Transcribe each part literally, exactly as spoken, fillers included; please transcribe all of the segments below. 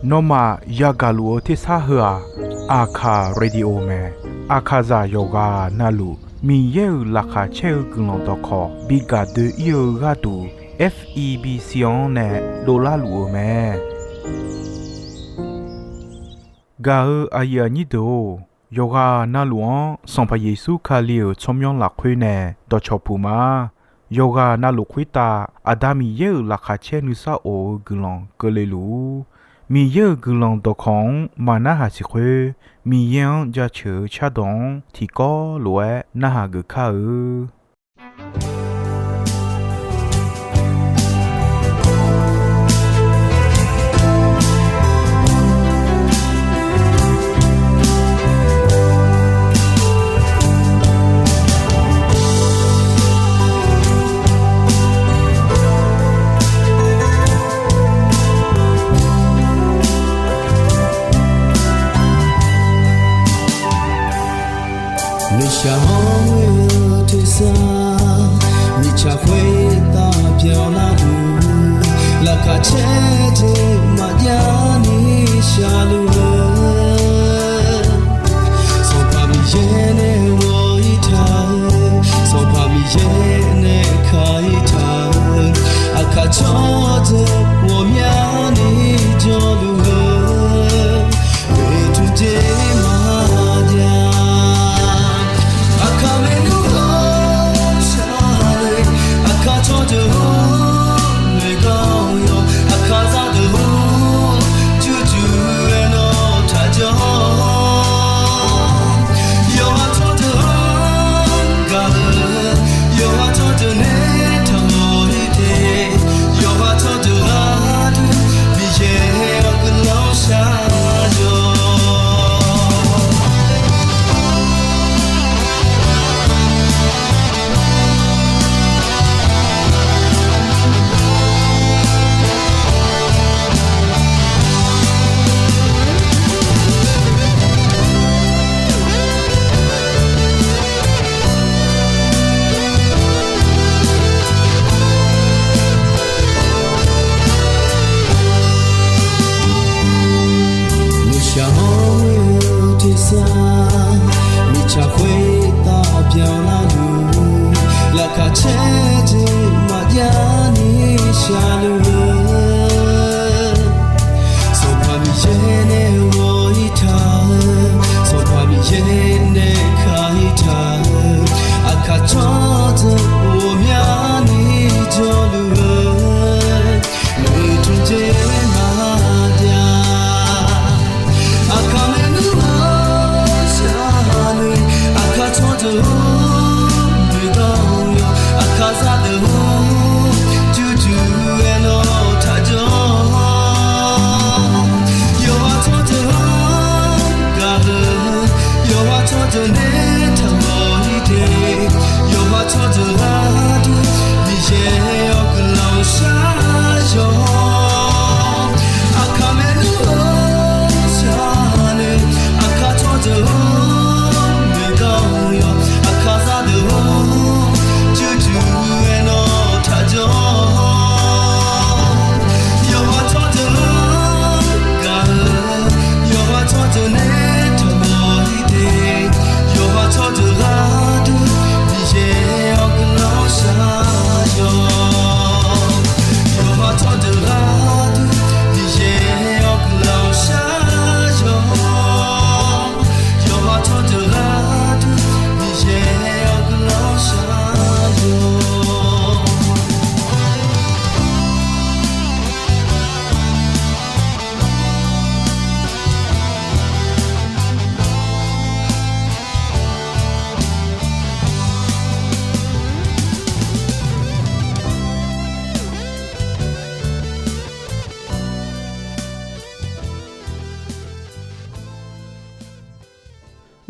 Nawmaf yagaq luf-eu tersar heu-aq, Aqkaq Radio mae. Aqkaqzaq yawqghaq navluf Miqyaer-euq laqkhaq caer-eu guiqlanq dawqkawq bi gaq doe-ir-eu gharduq, F E B C-anr nae dovlar luf-eu mae. Gaq-eu aqyuif aqnyir deuq-or, yawqghaq navluf-anr Sanqpaq Yeqsur Kali-euq tsawrmyanr lafkhoer nae dawqcawq puq ma. Yawqghaq navluf khoertav Aqda Miqyaer-euq laqkhaq caer nuisar of-eu guiqlanq keuvle luf-ur. Miqyaer-euq guiqlanq dawqkawq-anr maqnarhaq siq khoer, Miqyaer-anr jaceuq-eu cardawq-anr tiqkawv lof-aer narhaq geuf kar-eu. Nuishaq-anr ghoe-eu tersar, mirtsaq khoertav byanlar-eu, laqkhaq caer jeq maqjav ni shaqluf-eu, Sanqpaq Miqyaer nae ghawq-ir taq-eu, Sanqpaq Miqyaer nae ka-ir taq-eu, aqkaq tsawrdeuq ghawqmyani jawrluf-eu, oeqtmq jeq maqjav. Aqkaq maernmr ghawqshaq le, aqkaq tsawrdeuq-or, noeqganq yawq, aqkaq zaqdeuq-or, jurjur-aer nawr taqjawr. Yawqha tsawrdeuq-anr gaq-eu, yawqha tsawrdeuq nae taqmawf-ir te, yawqha tsawrdeuq gharduq Miqyaer-awr guiqlanq shar-awq. Nuishaq-anr ghoe-eu tersar, mirtsaq khoertav byanlar-eu, laqkhaq caer jeq maqjav ni shaqluf-eu, Sanqpaq Miqyaer nae ghawq-ir taq-eu, Sanqpaq Miqyaer nae ka-ir taq-eu, aqkaq tsawrdeuq ghawqmyani jawrluf-eu, oeqtmq jeq maqjav. Aqkaq maernmr ghawqshaq le, aqkaq tsawrdeuq-or, noeqganq yawq, aqkaq zaqdeuq-or, jurjur-aer nawr taqjawr. Yawqha tsawrdeuq-anr gaq-eu, yawqha tsawrdeuq nae taqmawf-ir te, yawqha tsawrdeuq gharduq Miqyaer-awr guiqlanq shar-awq. Aqkaq maernmr ghawqshaq le, aqkaq tsawrdeuq-or, noeqganq yawq, aqkaq zaqdeuq-or, jurjur-aer nawr taqjawr. Yawqha tsawrdeuq-anr gaq-eu, yawqha tsawrdeuq nae taqmawf-ir te, yawqha tsawrdeuq gharduq Miqyaer-awr guiqlanq shar-awq. Yawqha tsawrdeuq gharduq Miqyaer-awr guiqlanq shar-awq. Yawqha tsawrdeuq gharduq Miqyaer-awr guiqlanq shar-awq.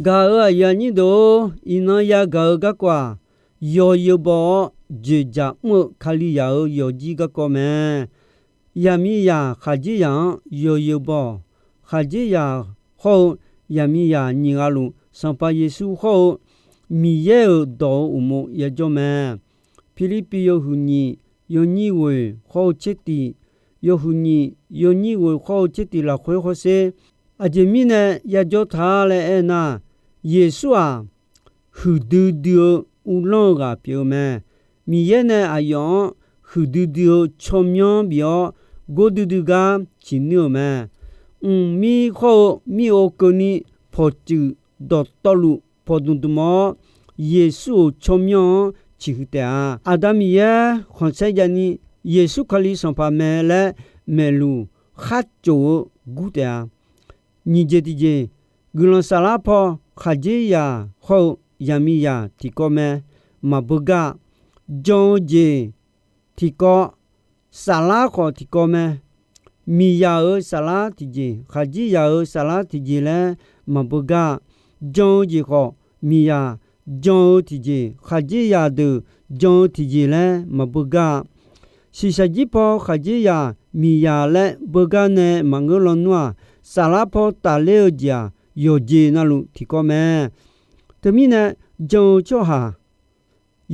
Gaq-euq aqyuif aqnyir deuq-or, iqnan yagaq-eu garkawv-aq, yawqyeuq baw-awr dzoeqdzaq mr-eu Kalizaq-euq yawqjir garkawv mae. Yaqmiqzaq khaqdzerzaq-anr yawqyeuq baw-awq. Khaqdzerzaq hawr-eu yaqmiqzaq nyiq ghaq luf Sanqpaq Yeqsur hawr-eu Miqyaer-euq dawq-euq uqmov yajawr mae. Pirlirpiv yawhuiq nyiq yawnyir ghoeq hawr-eu tsertif, yawhuiq nyiq yawnyir ghoeq khawr-eu tser tiq lafkhoer hawsher. Aqjeq mirnae yajawr ta laer aernar, Yeqsur-aq, huiqdui dui-eu uvlanr-eu ghaq pyeuf-eu mae. Miqyaer nae aqyawf-anr huiqdui dui-eu tsawrmyanr bif-awr, gordui dui gar ciqnuir-euq mae. Mqmir khawr-eu mir-or keuvni pawqtsuif dawqtawvluf pawqdmq dmq-awr, Yeqsur-euq tsawrmyanr-anr ciqhuiq taef-a. Aqda Miqyaer khanqsaer javni Yeqsur Kali Sanqpaq mae laer maeqluf kharcof-eu gur taef-a. Nyiq jeq tiqjeq, guiqlanq saflar paw khaqdzerzaq hawr-eu yaqmiqzaq tiqkawv mae. Maqbeugar, jan-eu jeq tiqkawv, saflar khawf tiqkawv mae. Miqzaq-euq saflar tiqjeq, khaqdzerzaq-euq saflar tiqjeq laer maqbeugar, jan-eu jeq khawf miqzaq jan-eu tiqjeq, khaqdzerzaq deuq jan-eu tiqjeq laer maqbeugar. Shiqshaq jir paw khaqdzerzaq miqzaq laer beugar nae maqngeur lawnmr-aq, saflar paw tafler-eu jeq-aq, yawqjeq navluf tiqkawv mae. Teumirnae, jan-eu tsawrhaq,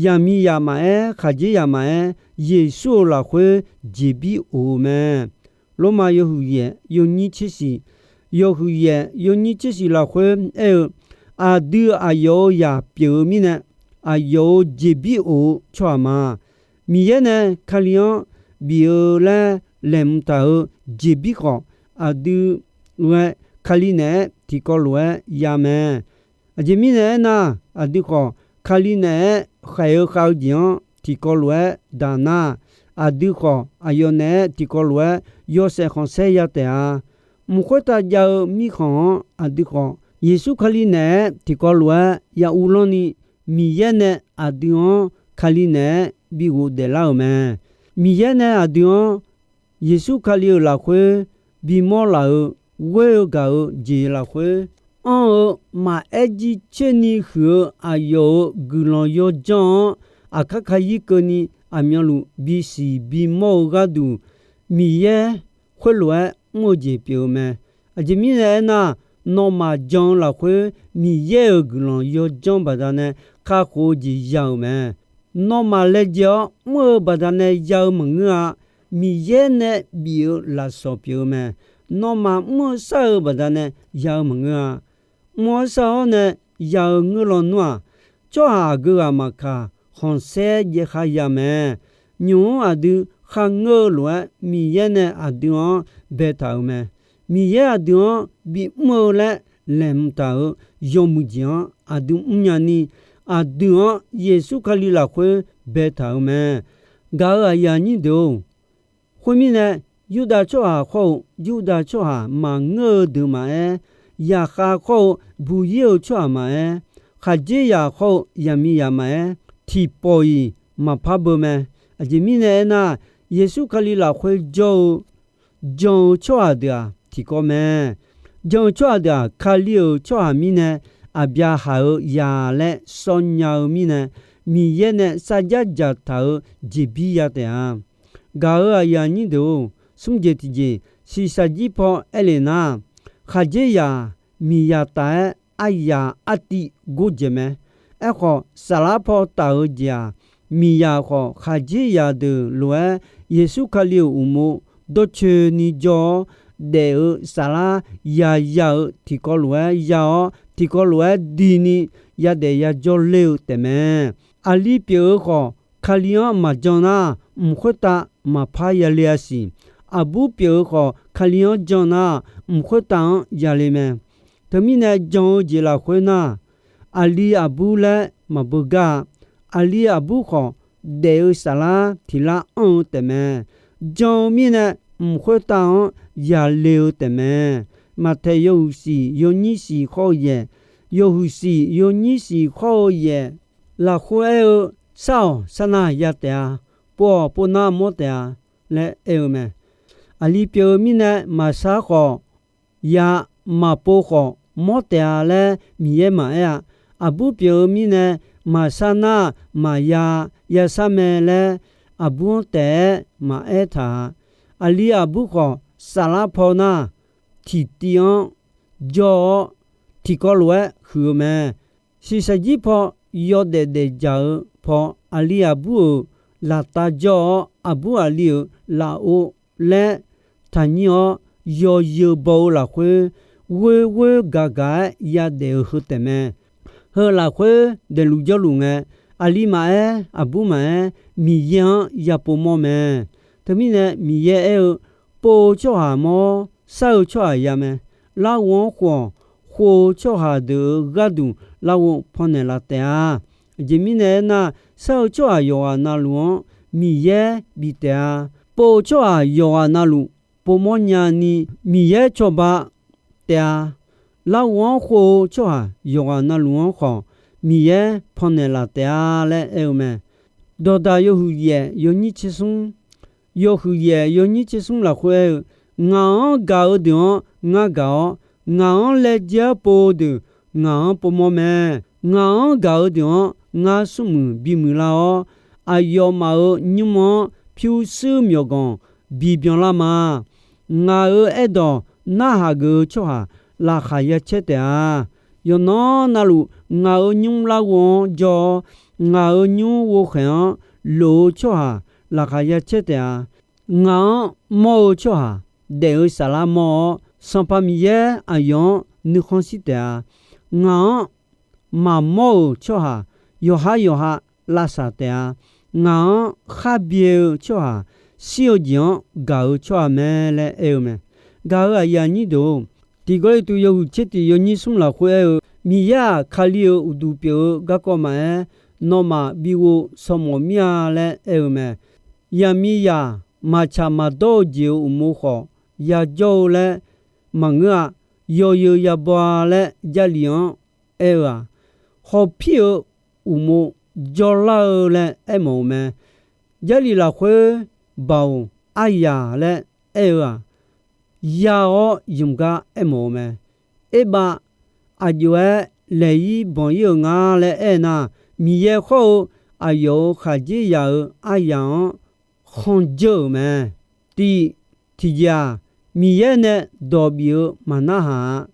yaqmiqzaq maqaer, khaqdzerzaq maqaer, Yeqsur-euq lafkhoer jeqbir of-eu mae. Lormav yawhuiq yaef yawnyir tser shiq, yawhuiq yaef yawnyir tser shiq lafkhoer aer-eu, aqdui aqyawf-euq zaq pyeuf-eu mirnae, aqyawf-euq jeqbir of-eu tsawrhaq ma. Miqyaer nae Kali-anr bif-eu laer laeqhmq taq-euq jeqbir khawf, aqdui ghae Kali naeq-aer tiqkawv lof-aer ya mae. Aqjeq mirnae aernar, aqdui khawf Kali naeq-aer khaeq-eu khav-eu jeq-anr tiqkawv lof-aer daq nar, aqdui khawf aqyawf naeq-aer tiqkawv lof-aer yawshaef khanqsaer ya taef-a. Mq khoertav jav-eu mirkhanq-anr aqdui khawf Yeqsur Kali naeq-aer tiqkawv lof-aer ya uvlanr ni, Miqyaer nae aqdui-anr Kali naeq-aer bi ghofdaef lar-euq mae. Miqyaer nae aqdui-anr Yeqsur Kali-euq lafkhoer bimawr laf-euq ghoer-eu gaq-eu jeq lafkhoer anr-eu maqaer jircoer ni huiq-eu aqyawf-euq guiqlanq yawdzanr-anr aqkar kayir keuvni aqmyanluf bisiq bimawr-eu gharduq, Miqyaer khoerlof-aer mr-eu jeq pyeuf-eu mae. Aqjeq mirnae aernar, nawmaf jan-eu lafkhoer Miqyaer-euq guiqlanq yawdzanr baqdanae kakhof-eu jeq ya-euq mae. Nawmaf laejae-awr mr-eu baqdanae ya-eu maqngeur-a. Miqyaer nae bif-eu lafsawq pyeuf-eu mae. Nawmaf mr-eu shar-eu baqdanae ya-eu maqngeur-a. Mr-awr shar-awr nae ya-eu ngeur lawnmr-aq, tsawrhaq aqgeu ghaq maqkaq khanqsaer jaev khar ya mae. Nymq-mr aqdui kharngeur-eu lof-aer Miqyaer nae aqdui-anr baetaq-euq mae. Miqyaer aqdui-anr bimr-eu laer laeqhmq taq-euq yawmuiq jeq-anr aqdui mrnya ni, aqdui-anr Yeqsur Kali lafkhoer baetaq-euq mae. Gaq-euq aqyuif aqnyir deuq-or, khoermirnae, Yurdav tsawrhaq khawr-eu Yurdav tsawrhaq maqngeur-eu deuq maqaer, zaqkhav khawr-eu buqir-eu tsawrhaq maqaer, khaqdzerzaq khawr-eu zaqmiqzaq maqaer, tiqpawf-iq maqpar beu mae. Aqjeq mirnae aernar, Yeqsur Kali lafkhoer jawr-eu jan-eu tsawrhaq deuq-aq tiqkawv mae. Jan-eu tsawrhaq deuq-aq, Kali-euq tsawrhaq mirnae, Aqbyaqhaq-euq zaq laer sawr nya-eu mirnae, Miqyaer nae sarjax dzaqtaq-euq jeqbir ya taef-a. Gaq-euq aqyuif aqnyir deuq-or, smr jeq tiqjeq, shiqshaq jir paw aer lef nar, khaqdzerzaq miqzaq taf-aer aryaq artiv gordzaeq mae. Aerkhawf, saflar paw taf-eu jeq-aq, miqzaq khawf khaqdzerzaq deuq lof-aer Yeqsur Kali-euq uqmov dawrcoeni jawr-awr, daef-eu saflar yaya-eu tiqkawv lof-aer ya-awr, tiqkawv lof-aer dini yadaef yajawr ler-eu taefmae. Aqli pyeuf-eu khawf, Kali-anr maqjan nar, mq khoertav maqpar yale-a siq. Aqbur pyeuf-eu khawf, Kali-anr jan nar, mq khoertav-anr yale mae. Teumirnae jan-eu jeq lafkhoer nar, aqli aqbur laer maqbeugar-a. Aqli aqbur khawf, daef-eu saflar tiq lar anr-eu taefmae. Jan-eu mirnae, mq khoertav-anr yale-eu taefmae. Maqtaeq yawhuiq siq yawnyir siq khawr-eu yaeq, yawhuiq siq yawnyir siq khawr-eu yaeq lafkhoer aer-eu, Sar-awq, sar nar ya taef-a. Pov-awq, pov nar mawr taef-a laer aer-eu mae. Aqli pyeuf-eu mirnae maqsar khawf ya, maqpov khawf mawr taef-a laer Miqyaer maqaer-a. Aqbur pyeuf-eu mirnae maqsar nar maqya, yasar mae laer aqbur-anr taef-aer maqaer taq-a. Aqli aqbur khawf saflar paw nar, tiqtiv-anr jawr-awr tiqkawv lof-aer huiq-eu mae. Shiqshaq jir paw yawdaef daefdzaq-eu paw, aqli aqbur-euq laftav jawr-awr, aqbur aqli-euq lafov laer taqnyir-awr, yawzeu baw-eu lafkhoer, ghoer ghoer gaq gaq-aer yadaef-eu heu taef mae. Heu lafkhoer daefluf jawrluf ngae, aqli maqaer, aqbur maqaer, Miqyaer-anr ya povmawr mae. Teumirnae Miqyaer aer-eu, pov-eu tsawrhaq mawr, sar-eu tsawrhaq ya mae. Larghov-anr khof-awq, khof-eu tsawrhaq deuq-euq gharduq larghov pannaeq laf taef-a. Aqjeq mirnae aernar, sar-eu tsawrhaq yawqghaq navluf-anr Miqyaer bif taef-a. Pov-eu tsawrhaq yawqghaq navluf povmawr nyani Miqyaer cawba taef-a. Larghov-anr khof-eu tsawrhaq yawqghaq navluf-anr khawf, Miqyaer pannaeq laf taef-a laer aer-eu mae. Dawqdaq yawhuiq yaef yawnyir tser smr, yawhuiq yaef yawnyir tser smr lafkhoer aer-eu, ngaq-anr gaq-eu deuq-anr ngar gaq-awr, ngaq-anr laejae-aer pov-eu deuq ngaq-anr povmawr mae. Ngaq-anr gaq-eu deuq-anr ngar smrmuiq bimuiq lar-awr, aqyawfmaf-euq nymr-anr pyurshuir myawqganq bibyan lar ma. Ngaq-euq aerdawq narhaq geuf-eu tsawrhaq laqkhaq ya caer taef-a. Yawqnan navluf ngaq-euq nymr larghov-anr jawr-awr, ngaq-euq nymr ghovkhaeq-anr lof-eu tsawrhaq laqkhaq ya caer taef-a. Ngaq-anr mawr-eu tsawrhaq daef-eu saflar mawr-awr, Sanqpaq Miqyaer aqyawf-anr nuikhanr shir taef-a. Ngaq-anr maqmawr-euq tsawrhaq yawqha yawqha lavsaq taef-a. Ngaq-anr khar byae-eu tsawrhaq shir-eu jeq-anr gaq-eu tsawrhaq mae laer aer-eu mae. Gaq-euq aqyuif aqnyir deuq-or, Tiq Gawrliqtu yawhuiq tser tiq yawnyir smr lafkhoer aer-eu, Miqyaer-aq, Kali-euq uqduq pyeuf-eu garkawv maqaer, nawmaf bighof sawmawf mir-a laer aer-eu mae. Yaqmiqzaq maqtsaq maqdawr-eu jeq-euq uqmov khawf yajawr-eu laer maqngeur-a. Yawzeu yabaw-a laer Jarlif-anr aer-eu-aq, hawpir-eu uqmov jawrlar-eu laer aermawf-eu mae. Jarlif lafkhoer Baoq aryaq laer aer-eu-aq, ya-awr ymq gar aermawf-eu mae. Erbav aqjox-aer laeq-ir banq-ir-euq nga laer aernar, Miqyaer khawr-eu aqyawf-euq khaqdzerzaq-euq aryaq-anr khanqdzeur-euq mae. Tiq, tiqjeq-aq, Miqyaer nae dawq bif-eu maqnarhaq-a.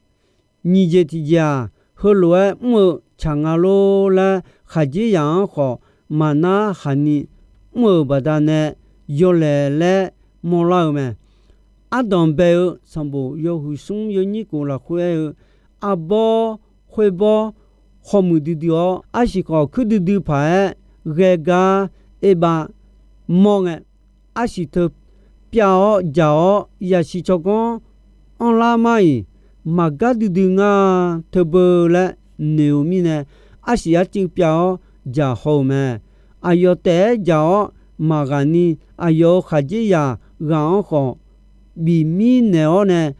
Nyiq jeq tiqjeq-aq, heulof-aer mr-eu tsaq nga lor laer khaqdzerzaq-anr khawf maqnar haqni mr-euq baqdanae yawlaeq laer mawrlar-eu mae. Ardanq bae-eu sanqbof yawhuiq smr yawnyir kof lafkhoer aer-eu, arbawr khoerbawr khawmuiq duidui-awr, arsiq khawf kuir duidui paq-aer ghae gar erbav mawr ngae, arsiq teu pyav-awr dzaq-awr yasiq tsawrganr anrlar mar-iq, maqgar duidui ngar teubeu laer noeq-eu mirnae, arsiq arcuiv pyav-awr dzaq haw-euq mae. Aqyawf taef-aer dzaq-awr maqghaq ni, aqyawf-euq khaqdzerzaq ghaq-anr khawf bif mirnaeq-awr nae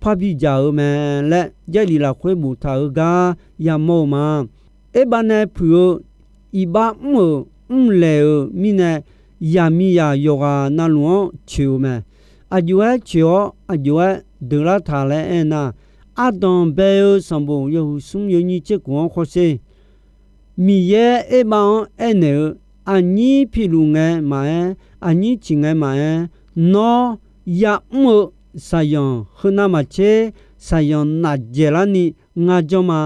parbi dzaq-euq mae laer, Jarlif lafkhoer boftaq-eu gar yamawr-eu ma. Erbav nae puiq-eu iqbax mr-euq mrlaeq-euq mirnae, yaqmiqzaq yawqghaq navluf-anr coeq-eu mae. Aqjox-aer coeq-awr aqjox-aer deuqlar taq laer aernar, ardanq bae-eu sanqbof yawhuiq smr yawnyir tser kof-anr hawsher. Miqyaer erbav-anr aernaeq-eu, aqnyir piluf ngae maqaer, aqnyir ciq ngae maqaer, nawr ya'mr-eu saqyanq heunav maqtser, saqyanq nafdzaeq larni ngar janr ma.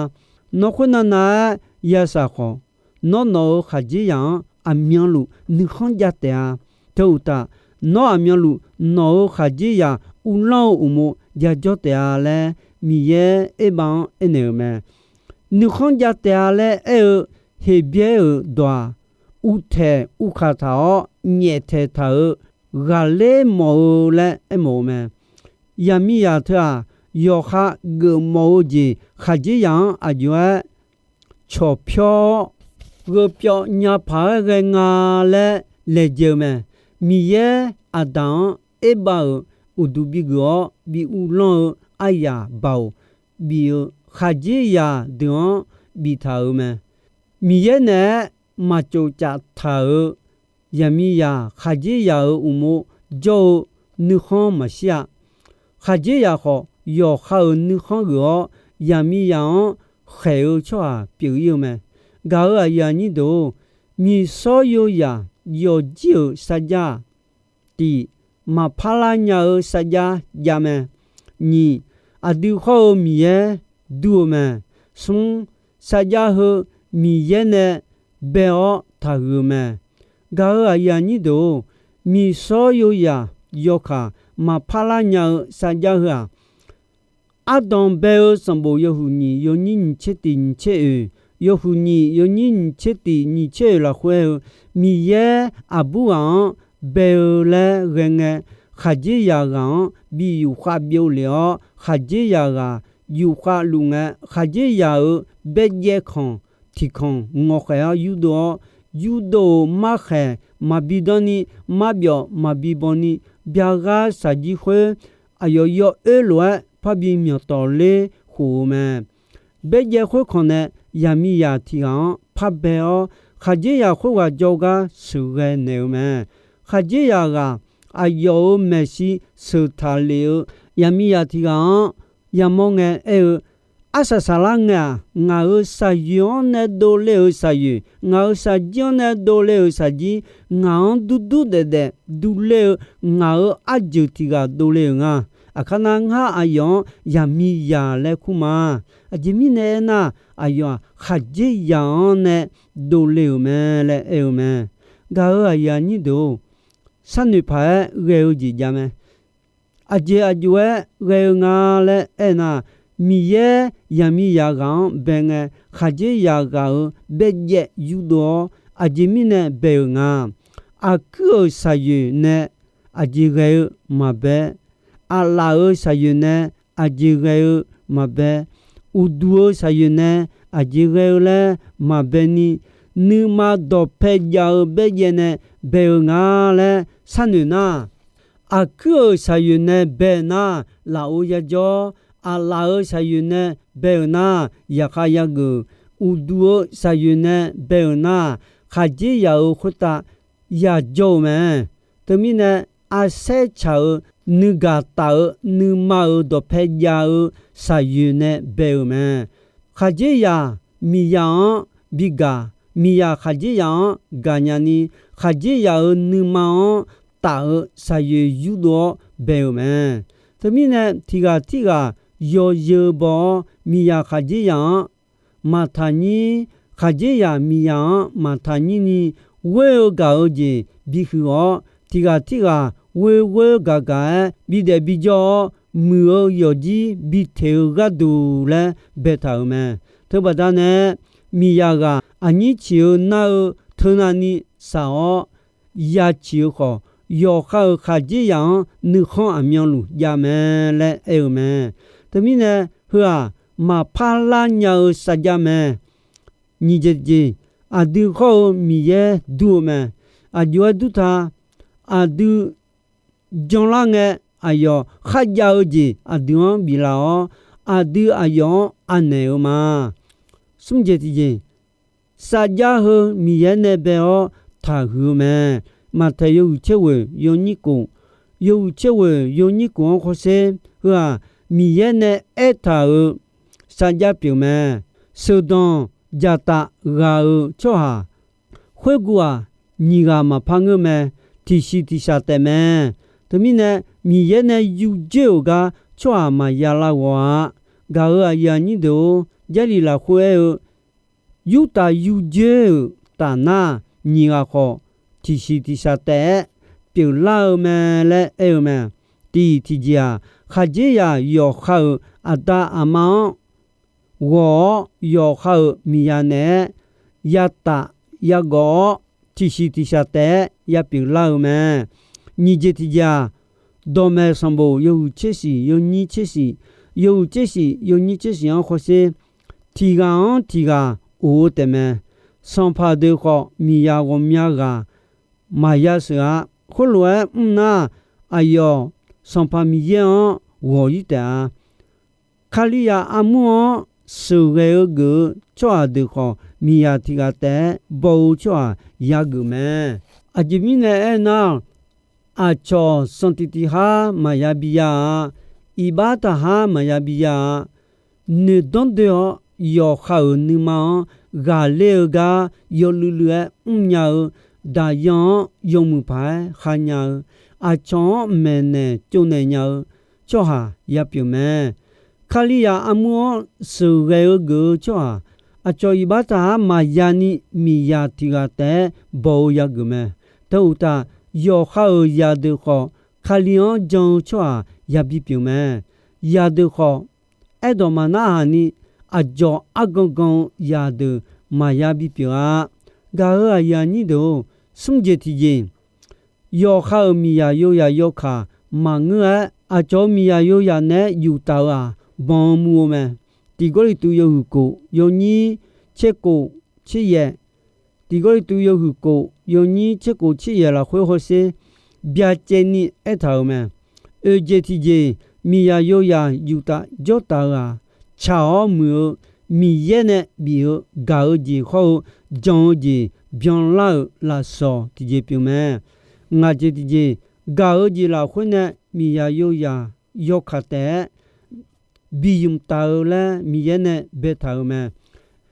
Nawr khoernav nav-aer yashaq khawf, nawr nawq-euq khaqdzerzaq-anr aqmyanluf nuikhanr jav taef-a. Teu uqtaf, nawr aqmyanluf nawq-euq khaqdzerzaq uvlanr-eu uqmov jajawr taef-a laer, Miqyaer erbav-anr aernaeq-euq mae. Nuikhanr jav taef-a laer aer-eu Heqbyaer-euq dawq-aq, uvtaeq uvkaq taq-awr nyaeftaeq taq-euq ghaqler mawf-eu laer aermawf-eu mae. Yaqmiqzaq teu-aq, yawqha geufmawf-eu jeq khaqdzerzaq-anr aqjox-aer cawqpyawr-awr, gheu pyawv nya paq-aer ghae nga laer laejae-eu mae. Miqyaer Aqdaq-anr erbav-euq uqduq bigeuf-awr bi uvlanr-eu aryaq baoq bif-eu khaqdzerzaq deuq-anr biftaq-euq mae. Miqyaer naeq-aer maqcof caf taq-euq yaqmiqzaq khaqdzerzaq-euq uqmov jawr-eu nuikhanr maqshir-a. Khaqdzerzaq khawf, yawqha-euq nuikhanr geuf-awr, yaqmiqzaq-anr khaeq-eu tsawrhaq pyeuf-ir-eu mae. Gaq-euq aqyuif aqnyir deuq-or, miqsawr yoyaq yawqjir-euq sarjax-aq, tiq, maqpar lar nya-eu sarjax jav mae. Nyiq, aqdui hawr-eu Miqyaer dur-eu mae. Smr, sarjax heu Miqyaer nae bae-awr taqhuiq-eu mae. Gaq-euq aqyuif aqnyir deuq-or, miqsawr yoyaq yawkaq maqpar lar nya-eu sarjax heu-aq, ardanq bae-eu sanqbof yawhuiq nyiq yawnyir nyiq tser tiq nyiq tser oeq, yawhuiq nyiq yawnyir nyiq tser tiq nyiq tser oeq lafkhoer-eu, Miqyaer aqbur ghaq-anr bae-eu laer ghae ngae, khaqdzerzaq ghaq-anr bi yufkhav byov lef-awr, khaqdzerzaq ghaq yufkhav luf ngae, khaqdzerzaq-euq baerjaev kanq tiq kanq ngawqkhaeq-awr yurdov-awr, yurdov-euq markhaeq maqbi danr ni, marbyawf maqbi baw ni, byaghar shaqjir khoer aqyawf yawoer lof-aer parbi myawqtawf ler khof-eu mae. Baerjaev khoerkanq nae yaqmiqzaq tiq ghaq-anr par bae-awr, khaqdzerzaq khoerghaq jawrgar sheuqghae naeq-eu mae. Khaqdzerzaq ghaq aqyawf-euq maeqshi sheuq taqlef-eu yaqmiqzaq tiq ghaq-anr yamawr ngae aer-eu, Arsaq saqlar ngae-aq, ngaq-euq shaqyoeq-anr nae dovle-euq shaqyoeq, ngaq-euq shaqjir-anr nae dovle-euq shaqjir, ngaq-anr durdur daefdaef durler-eu, ngaq-euq arjeuq tiq ghaq dovle-euq nga. Aqkar nar, ngar aqyawf-anr yaqmiqzaq laer kur ma. Aqjeq mirnae aernar, aqyawf-aq, khaqdzerzaq-anr nae dovle-euq mae laer aer-eu mae. Gaq-euq aqyuif aqnyir deuq-or, sharnoeq paq-aer ghae-eu jeq jav mae. Aqjeq aqjox-aer ghae-eu nga laer aernar, Miqyaer yaqmiqzaq ghaq-anr bae ngae, khaqdzerzaq ghaq-euq baerjaev yurdov-awr, aqjeq mirnae bae-euq nga. Aqkuir-euq shaqyoeq nae aqjeq ghae-eu maqbae, aqlaf-euq shaqyoeq nae aqjeq ghae-eu maqbae, uqduq-eu shaqyoeq nae aqjeq ghae-eu laer maqbae ni, nuima dawqpae jav-eu baerjaev nae bae-eu nga laer sharnoeq nar, aqkuir-euq shaqyoeq nae bae nar, lafov yajawr, aqlaf-euq shaqyoeq nae bae-euq nar, yaqkhav yageuf, uqduq-eu shaqyoeq nae bae-euq nar, khaqdzerzaq-euq khoertav yajawr-eu mae. Teumirnae, arsaer tsaq-euq nuigaq taf-eu nuima-euq dawqpae jav-eu shaqyoeq nae bae-euq mae. Khaqdzerzaq miqzaq-anr bigaq, miqzaq khaqdzerzaq-anr gaqnya ni, khaqdzerzaq-euq nuima-anr taf-eu shaqyoeq yurdov-awr bae-euq mae. Teumirnae, tiq ghaq tirghaq yawzeu baw-awr, miqzaq khaqdzerzaq-anr maqtaqnyir, khaqdzerzaq miqzaq-anr maqtaqnyir ni, ghoer-eu gaq-eu jeq bihuiq-awr, tiq ghaq tirghaq ghoer ghoer gaq gaq-aer bidaef bijawr-awr, muiq-eu yawqjir biteq-eu gharduq laer baetaq-euq mae. Teubaqda nae, miqzaq ghaq aqnyir ciq-eu nar-eu teunav ni shaq-awr, ya ciq-eu khawf, yawqha-euq khaqdzerzaq-anr nuikhanr aqmyanluf jav mae laer aer-eu mae. Teumirnae, heu-aq, maqpar lar nya-eu sarjax mae. Nyiq jeq tiqjeq, aqdui khawr-eu Miqyaer dur-eu mae. Aqjox-aer dur ta, aqdui janlar ngae, aqyawf kharjav-eu jeq aqdui-anr biflaf-awr, aqdui aqyawf-anr anaeq-eu ma. Smr jeq tiqjeq, sarjax heu Miqyaer nae bae-awr taqhuiq-eu mae. Maqtaeq yawhuiq tser ghoeq yawnyir kof, yawhuiq tser ghoeq yawnyir kof-anr khawrsher, heu-aq, Miqyaer nae aertaq-euq sarjax pyeuf mae. Sheuqdanq dzaqtaf ghaq-euq tsawrhaq khoerguv-aq, nyiq ghaq maqpar ngeur mae. Tiqsiq tiqshaq taef mae. Teumirnae, Miqyaer nae yurdzoer-euq gar tsawrhaq maqya lavghawq-a. Gaq-euq aqyuif aqnyir deuq-or, Jarlif lafkhoer aer-eu, Yurtaf yurdzoer-euq taf nar, nyiq ghaq khawf tiqsiq tiqshaq taef-aer pyeuflar-eu mae laer aer-eu mae. Tiq tiqjeq-aq, khaqdzerzaq yawqha-euq aqda aqma-anr ghawq-awr, yawqha-euq miqzaq naeq-aer yataf yagawf-awr, tiqsiq tiqshaq taef-aer yapyeuf lar-eu mae. Nyiq jeq tiqjeq-aq, dawqmaeq sanqbof yawhuiq tser shif yawnyir tser shif, yawhuiq tser shif yawnyir tser shif-anr khawrsher, tiq ghaq-anr tiq ghaq of-eu taefmae. Sanqpaq deuq khawf, miqzaq ghawqmya ghaq maqya sheuq-a. Khoerlof-aer mr nar, aqyawf Sanqpaq Miqyaer-anr ghawq-ir taef-a. Kalizaq armur-anr sheuqghae-eu geuf-eu tsawrhaq deuq khawf, miqzaq tiq ghaq taef-aer baw-eu tsawrhaq yageuf mae. Aqjeq mirnae aernar, aqcawq sanqtiq tiq har maqya biya-a. Iqbax taq har maqya biya-a. Noeqdanr doe-awr, yawqha-euq nuima-anr ghaqler-eu gar yawluiv luiv-aer mrnya-eu, daqyan-anr yawmuiq paq-aer kharnya-eu, aqcawq-anr maeqnaeq tsovnaeq nya-eu tsawrhaq yapyeuf mae. Kalizaq armur-anr sheuqghae-eu geuf-eu tsawrhaq, aqcawq iqbax taq har maqya ni miqzaq tiq ghaq taef-aer baw-eu yageuf mae. Teu uqtaf, yawqha-euq zaqdeuq khawf, Kali-anr jan-eu tsawrhaq yabi pyeuf mae. Zaqdeuq khawf, aerdawq maqnarhaq ni aqdzawq argan gan-eu zaqdeuq maqya bipyeuf-a. Gaq-euq aqyuif aqnyir deuq-or, smr jeq tiqjeq, yawqha-euq miqzaq yoyaq yawkaq maqngeur-aer, aqcawq-euq miqzaq yoyaq naeq-aer yuftaf-eu-aq, banq-eu muv-eu mae. Tiq Gawrliqtu yawhuiq kof yawnyir tser kof tser yaeq, Tiq Gawrliqtu yawhuiq kof yawnyir tser kof tser yaeq lafkhoer hawsher byacaev ni aertaq-euq mae. Oeq jeq tiqjeq, miqzaq yoyaq yuftaf jawrtaf-eu-aq, tsaq-awr muiq-eu Miqyaer nae bif-eu gaq-eu jeq hawr-eu jan-eu jeq byanlar-euq lafsawq tiqjeq pyeuf mae. Ngaq jeq tiqjeq, gaq-eu jeq lafkhoer nae miqzaq yoyaq yawkaq taef-aer bi ymq taf-eu laer Miqyaer nae baetaq-euq mae.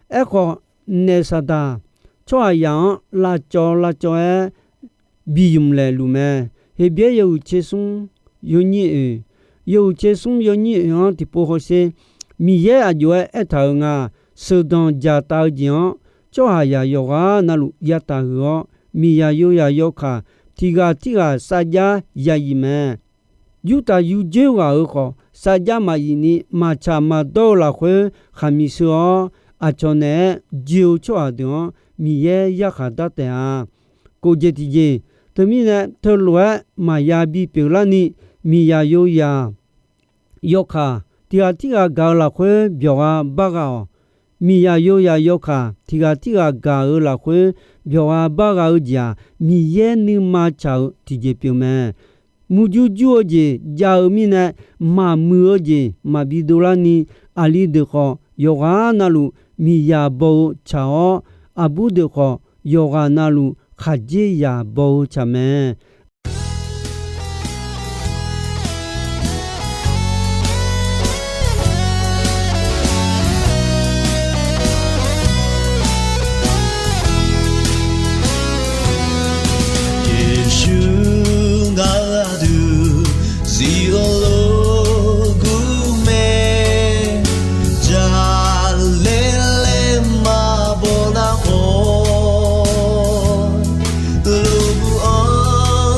Aerkhawf, naef Saqdaq tsawrhaqzaq-anr lavcawv lavcawv-aer bi ymq laeqluf mae. Heqbyaer yawhuiq tser smr yawnyir oeq, yawhuiq tser smr yawnyir oeq-anr tiqpov hawsher, Miqyaer aqjox-aer aertaq-euq nga. Sheuqdanq dzaqtaf-eu jeq-anr tsawrhaqzaq yawqghaq navluf yataf huiq-awr, miqzaq yoyaq yawkaq tiq ghaq tirghaq sarjax ya yif mae. Yurtaf yurjoer ghaq-euq khawf, sarjax maqyif ni maqtsaq maqdawr-eu lafkhoer khaqmiq sheu-awr, aqcawq naeq-aer joe-eu tsawrhaq deuq-anr Miqyaer yarkhaq dar taef-a. Kof jeq tiqjeq, teumirnae teulof-aer maqya bipyeuf larni, miqzaq yoyaq yawkaq tiq ghaq tirghaq gaq-eu lafkhoer byawqgha bar gha-awq. Miqzaq yoyaq yawkaq tiq ghaq tirghaq gaq-eu lafkhoer byawqgha bar gha-eu jeq-aq, Miqyaer nuima tsaq-eu tiqjeq pyeuf mae. Murjur jur-eu jeq jav-eu mirnae, maqmuiq-eu jeq maqbi dovlarni, aqli deuq khawf yawqghaq navluf miqzaq baw-eu tsaq-awr, aqbur deuq khawf yawqghaq navluf khaqdzerzaq baw-eu tsaq mae. Yeqsur ngaq-euq aqdui zifluf lof gur mae, jaqlaer laer maqbaw nar khawf, lof gur-anr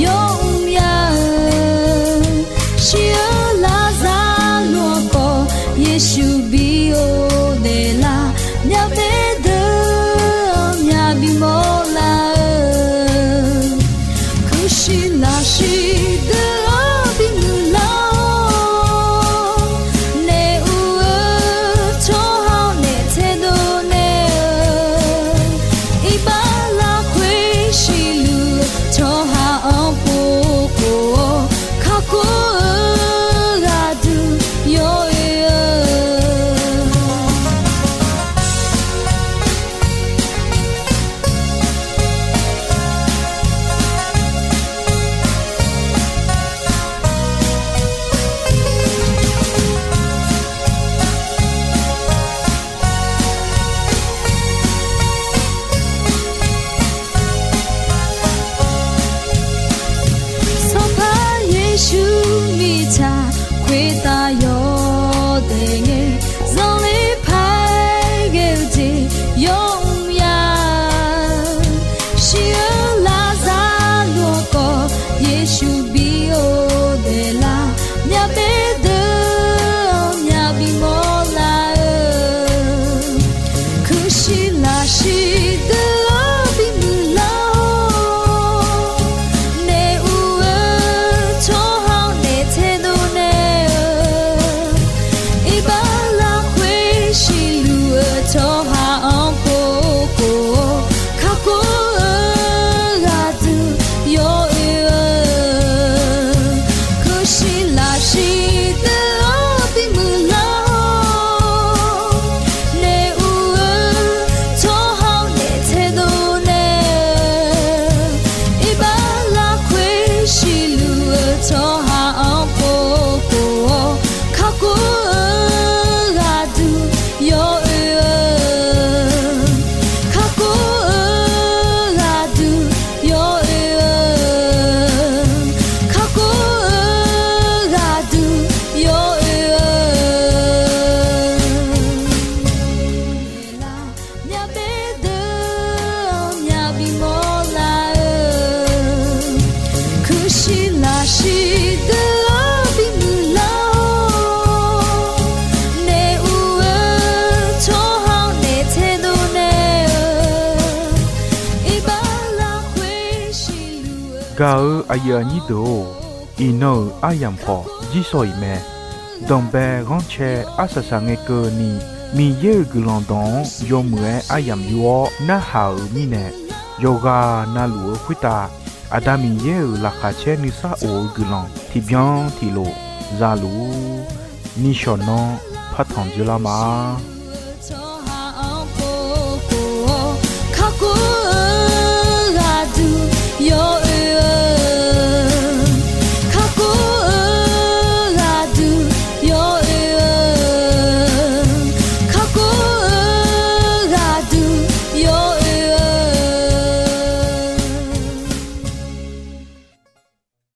yawmr ya-eu, shir-eu Lazarluf-anr khawf Yeqsur bi-or daeflar, myavbaef deuq-anr myavbi mawrlar-eu, kuirshir lafshir deuq-anr bimuiq lar-awr, naef uv-eu tsawrhaq-anr naef taedov naeq-eu, iqbax lafkhoer siqluf-eu tsawrhaq-anr pov khof-awr, kakhof-eu ghaqduq yawoe-eu. Sanqpaq Yeqsur mirtsaq khoertav yawdaef ngae, zanqler paq-aer ghae-eu jeq yawmr ya-eu, shir-eu Lazarluf-anr khawf Yeqsur bi-or daeflar, myavbaef deuq-anr myavbi mawrlar-eu, kuirshir lafshir deuq-anr bimuiq lar-awr, naef uv-eu tsawrhaq-anr naef taedov naeq-eu, iqbax lafkhoer siqluf-eu tsawrhaq-anr pov khof-awr, kakhof-eu ghaqduq yawoe-eu, kuirshir lafshir deuq-anr bimuiq lar-awr, naef uv-eu tsawrhaq-anr naef taedov naeq-eu, iqbax lafkhoer siqluf-eu tsawrhaq-anr pov khof-awr, kakhof-eu ghaqduq yawoe-eu, kakhof-eu ghaqduq yawoe-eu, kakhof-eu ghaqduq yawoe-eu, myavbaef deuq-anr myavbi mawrlar-eu, kuirshir lafshir deuq-anr bimuiq lar-awr, naef uv-eu tsawrhaq-anr naef taedov naeq-eu, iqbax lafkhoer siqluf-eu. Gaq-eu aqyuif aqnyir deuq-or, iqnan-euq aryamq khawf jir sawq-iq mae. Danqbae ghanrcae arsaq saq ngae keuvni, Miqyaer-euq guiqlanq dawq-anr yawmuiq-aer aryamq yur-awr narhaq-euq mirnae, yawqghaq navluf-eu khoertav Aqda Miqyaer-euq laqkhaq caer nuisar of-eu guiqlanq tiqbyan tiqlof zaluf-ur. Nishawq nan partanq dzeurlar ma.